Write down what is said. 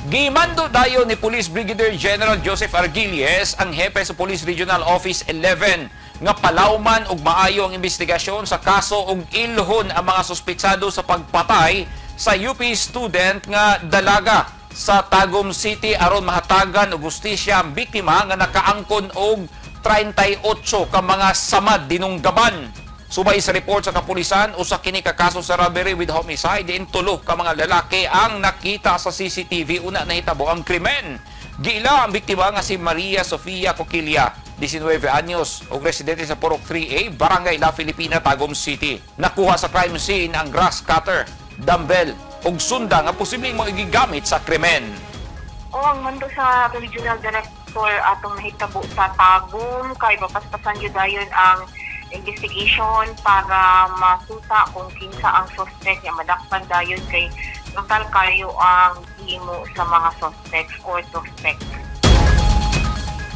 Gimando dayon ni Police Brigadier General Joseph Arguilles ang hepe sa Police Regional Office 11 nga palawman og maayo ang investigasyon sa kaso og ilhon ang mga suspetsado sa pagpatay sa UP student nga dalaga sa Tagum City aron mahatagan og hustisya ang biktima nga nakaangkon og 38 ka mga samad dinunggaban. Subay sa report sa kapulisan, usa kini ka kaso sa robbery with homicide, diin tulo ka mga lalaki ang nakita sa CCTV una nahitabo ang krimen. Giila ang biktima nga si Maria Sofia Coquilla, 19 anyos, ug residente sa Purok 3A, Barangay La Filipina, Tagum City. Nakuha sa crime scene ang grass cutter, dumbbell, ug sunda nga posibleng mga gigamit sa krimen. O ang mando sa regional director atong nahitabo sa Tagum kay mapaspasan gyud dayon ang investigation para masuta kung kinsa ang suspect nga madakpan dayon kay brutal kayo ang himo sa mga suspects or suspects.